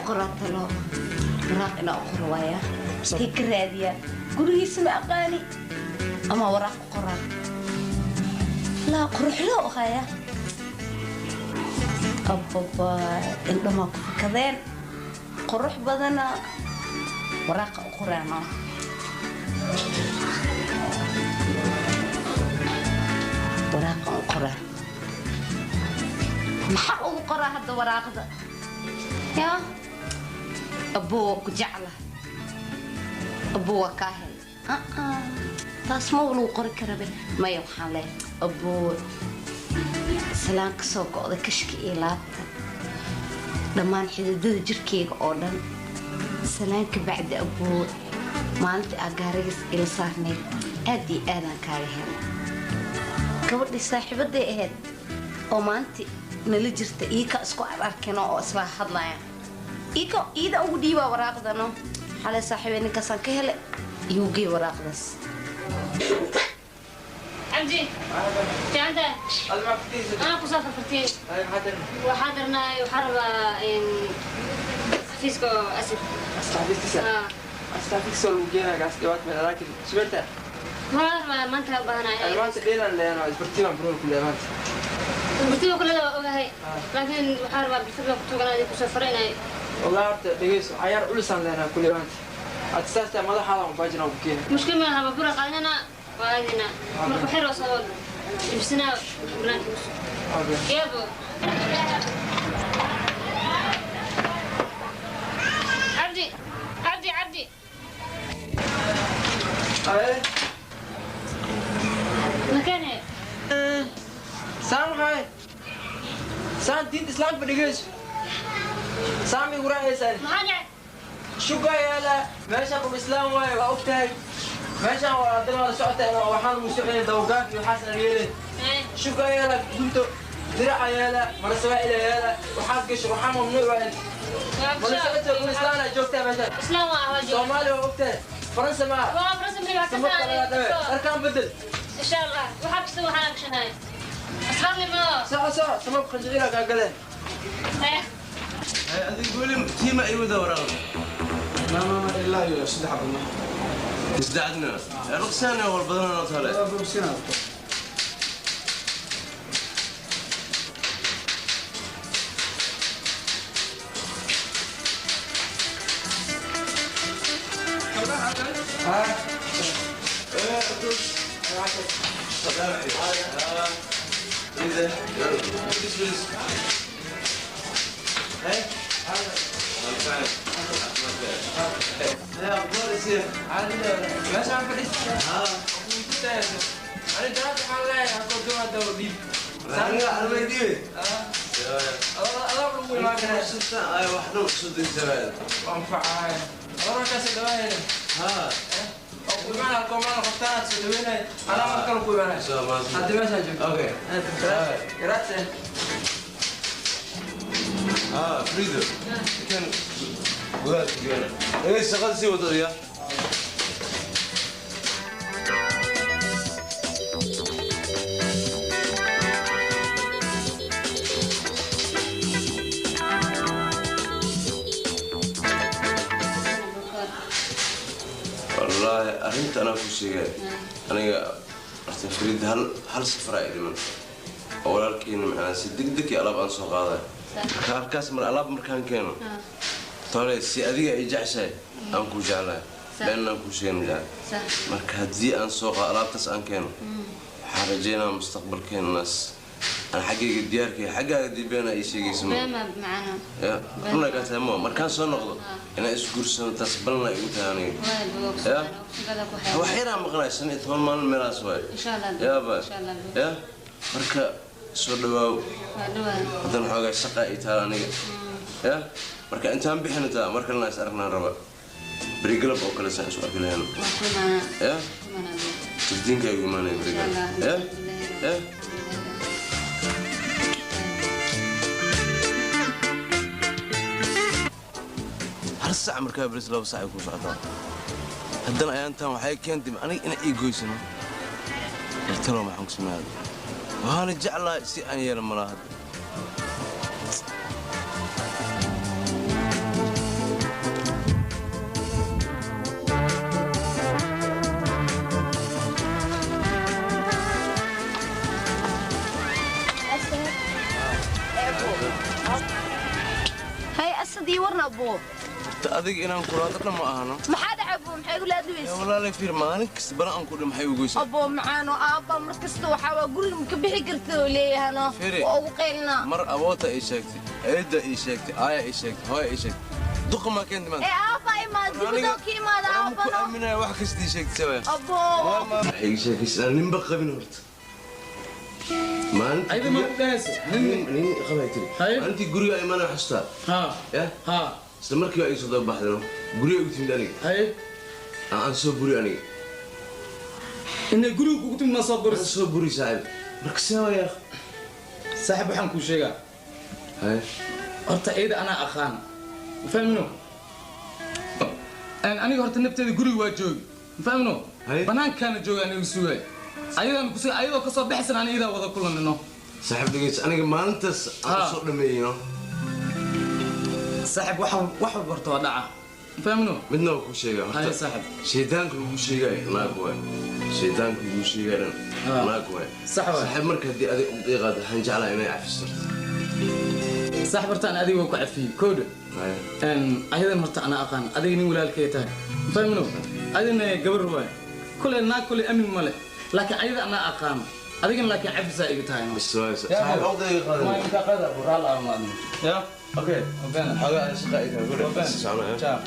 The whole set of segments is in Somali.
Qoraa talo waraaq inaa u qoro waaya kii ka raadiyaa gurigiisa ma aqaani ama waraaq u qoraa laa quruxloo ahaya ababa indhamaa ku fakadeen qurux badana waraaqa u qoraano waraaqa u qoraa maxaa ugu qoraa hadda waraaqda yaa abuu waa ku jecla abuu waa kaa helay taas ma lagu qori karabe maya waxaan leeyahay abuu salaan ka soo go'day kashka iyo laabta dhammaan xididada jirkeyga oo dhan salaan ka bacdi abuu maalintii aa gaarigas ila saarnayd aad iyo aadaan kaaga helay gabadhii saaxiibaday ahayd oo maalintii nala jirta iika isku ararkino oo isla hadlayaan iika iida ugu dhiibaa waraaqdano xalay saaxiibay ninkaasaan ka helay igu gey waraaqdaas. عمدي في عندها أنا قصافة فرتين وحاضرنا وحربة إن فيسكو أسف أستعفيك سولو جينا قاس جوات من لكن شبرتها ما أنت بهنا ما أنت لينا اللي أنا برتين برون كل ما أنت برتين كل هذا هاي لكن وحربة بالفعل كنت أنا قصافرين والله عرفت دقيس عيار أولسان لنا كل ما أنت أتساس ما حالا مباجنا وبكينا مشكلة ما بقول قالنا وهذينا مركو حلو صور لبسنا بلانك يابو عبدي عبدي عبدي مكاني سام هاي سام دين إسلام بدقيس سامي وراي سال شو قايل ماشي أبو إسلام واي وأختي ماشي وعندنا سعته وحان مسوعين دوقات وحسن ريالين شو قايل قلت درع يالا مرسوا إلى يالا وحاس قش وحام ممنوع وين مرسوا أبو إسلام جوكته مثلا إسلام وأهواجي صومالي وأختي فرنسا ما فرنسا من أركان بدل إن شاء الله وحاب سوى حالك شناي أصغر لي ما صح صح سمك خنجيرة قاقلين هذه قولي تيما أيوة دورة ما ما ما إلا يصدح عبدنا ازدعدنا رقصانا والبدنا نطلع رقصنا فريدو كان وقالت ايه شغال سي وضعية والله أرنت أنا في شيء أنا أرتين فريد هل سفر إلي أولا كين معنا سدك دك يا ألاب أنسو غاضي halkaas mar alaab markaan keeno tole si adiga ay jeceshahay aan ku jeclahay been aan ku sheegin jecel marka haddii aan soo qaado alaabtaas aan keeno waxaan rajeynaa mustaqbalkeenaas aan xaggayga diyaarkay xaggaaga dii beena ay sheegaysa runa kaa tahay moo markaan soo noqdo inaan isguursano taas balna igu tahay aniga ya wax yaraan maqnay 15 maalin meelaas waay yaaba ya marka soo dhawaaw haddana xoogaa shaqa ay taal aniga ya marka intaan bixin taa mar kalena is aragnaan raba beri galab oo kale saan isu arki lahayno ya jardiinka igu imaanaya beri galab ya ya hal sac markaa beris 2 sac ay ku socotaa haddana ayaantaan waxay keentay aniga inay ii goysano talo maxaan ku sameeyaa وأنا جعله سي أن يرمى هذا. Hay asadii warna aboo. Horta adiga inaan kulaado dhan ma ahano. Maxaa dhacay aboo? Maxay igula hadlaysaa? Walaalay fiir maalin kasta bana aan ku dhi maxay ugu goysaa? Aboo macaano aabba mar kasta waxaa waa guriga ma ka bixi karta oo leeyahano. Waa ugu qaylinaa. Mar aboota ii sheegtay, eedda ii sheegtay, aaya ii sheegtay, hooya ii sheegtay. Duqa maa keentay maanta? Ee aabba imaad dibadoo ka imaada aabbano. Ku aaminaya wax kasta ii sheegtay sabaya. Aboo. Waxay ii sheegaysaa ninba qabin horta. Ayda ma dhahayso nin qabay tiri. Maalintii guriga imaanaya xasuustaa. Haa. Ya? Haa. Isla markii ay soo baxdeen guriga ugu timid aniga. Haye. Aan soo buri aniga. Inay guriga kugu timid ma soo buri? Soo buri saaxiib. Marka see waa yaa. Saaxiib waxaan kuu sheegaa. Haye. Horta iyada anaa aqaan. Ma fahmino? Aniga horta nafteeda guriga waa joogi. Ma fahmino? Banaankaana jooga aniga sugay. Ayadan ku soo ayadoo ka soo baxsan aan iyada wada kulanino. Saaxiib dhageyso aniga maalintaas aan soo dhameeyno. Saaxiib wax walba horta waa dhaca. Fahmino? Midna waa kuu sheegaa horta. Saaxiib. Shaydaanku ugu sheegay naag waay. Shaydaanku ugu sheegay dhan naag waay. Sax waay. Saaxiib marka haddii adiga u deeqaad waxaan jeclahay inay cafiso horta. Saaxiib horta aan adiga ku cafiyey kooda. Ayadan horta ana aqaan adiga nin walaalkay tahay. Fahmino? Adina gabar waay. Kulay naag kulay amin male. Laakiin ayada ana aqaan. Adigana laakiin cafisaa iga tahay. Bas waay. Saaxiib u deeqaad. Ma inta qada buraal aan maadno. Ya? Okay. Xogaa shaqa ay tahay guriga. Ciao.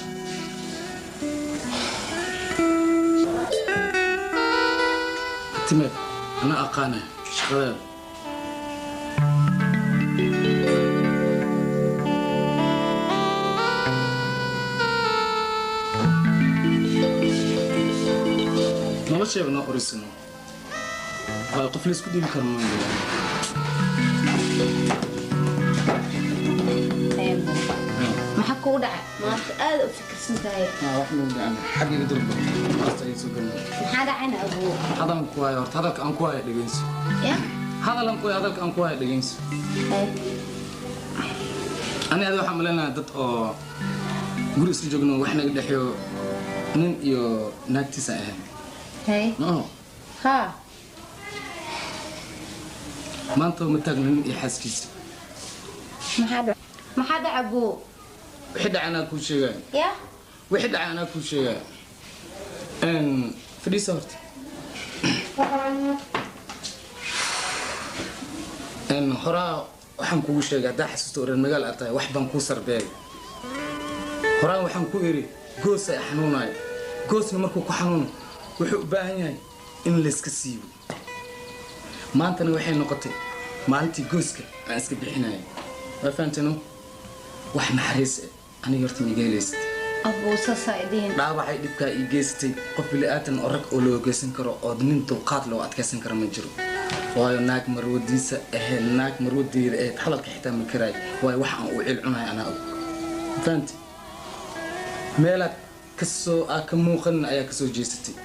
Timed, أنا أقانه شغال. nolosheeba noo qorisano. Waa qof la isku dhiibi karo ma maxaa kugu dhacay? Maanta aad u fikirsan tahay. Wax ma dhacay. Xagiga durba. Maanta ay soo galnay. Maxaa dhacayna abuu? Hadalkan ku hayo horta hadalka aan ku hayo dhageyso. Ya? Hadalkan ku hayo hadalka aan ku hayo dhageyso. Ani adiga waxaan maleynayaa dad oo guri isla joogno wax naga dhexeeyo nin iyo naagtiisa ahayn. Hey. No. Ha. Maanta ma taagno nin iyo xaaskiisa. Maxaa dhacay? Maxaa dhacay abuu? Wixii dhacay anaa kuu sheegaya. Ya? Wixii dhacay anaa kuu sheegaya. Fadhiisa horta. Horaa waxaan kugu sheegay haddaa xasuusto reer magaal aad tahay wax baan kuu sarbeegay. Horaa waxaan ku iri goos ay xanuunayo. Goosna markuu ku xanuuno wuxuu u baahan yahay in la iska siibo. Maantana waxay noqotay maalintii gooska aan iska bixinayay. Waa fahanteeno? Wax naxariis ah aniga horta ma iga helaysatay. Abuu saasaa idiin. Dhaawacay dhibkaa ii geysatay qof bini'aadan oo rag oo loo geysan karo oo nin dulqaad loo adkaysan karo ma jiro. Waayo naag marwadiisa ahayd naag marwadeeda ahayd hadalka xitaa ma karaayo. Waayo wax aan u cil cunahay anaa og. Fahanti? Meelaad kasoo aa ka muuqanin ayaa kasoo jeesatay.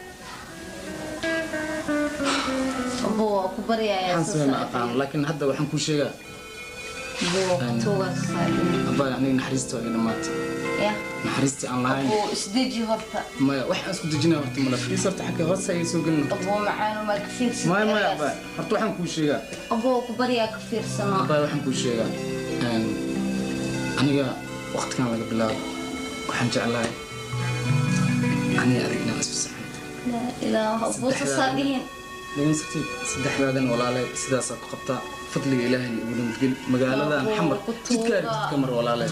Abuu waa ku baryayaa. Waxaan samey ma aqaano laakiin hadda waxaan kuu sheegaa. Abuu tuugaa Abaa aniga naxariista waa ii dhammaatay. Ya? Naxariistii aan lahayn. Abuu isdeji horta. Maya wax aan isku dejinaya horta mala fadhiis horta xagga hoose ayay soo gelin. Abuu macaano maa ka fiirsan. Maya maya abaa horta waxaan kuu sheegaa. Abuu waa ku baryaa ka fiirsano. Abaa waxaan kuu sheegaa. Aniga waqtigan laga bilaabo waxaan jeclahay aniga adig inaan isfasaxno. Laa ilaaha abuu saasaa dhihin. Dhegeynsatay saddexdaadan walaalay sidaasaa ku qabtaa fadliga ilaahayna igu nabadgeli magaaladan xamar jidkaa jidka mar walaalay.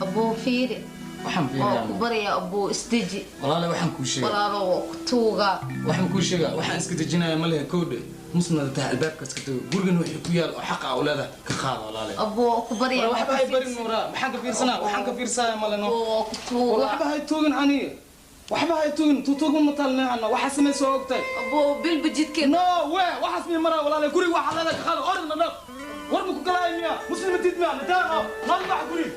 Abuu fiiri. Waxaan Waa ku baryaa abuu isdeji. Walaalay waxaan kuu sheegaa. Walaalo waa ku tuugaa. Waxaan kuu sheegaa waxaan iska dejinayaa ma lehe kowdhe musnada tahay albaabkaas ka tago gurigan wixii ku yaal oo xaq ah u leedahay ka qaado walaalay. Abuu waa ku baryaa. Waxba hay barin muraa maxaan ka fiirsanaa waxaan ka fiirsanaa ma leno. Abuu waa ku tuugaa. Waxba hay tuugin aniga. Waxba hay tuugin tuutuugu ma talneexana waxa sameysoo ogtay. Abuu bilba jidkeeda. No way waxaas mi maraa walaalay guriga waxa leedahay ka qaado orna dhaq. War ma ku galaay miya muslim diid miya nadaaqa nalbax guriga.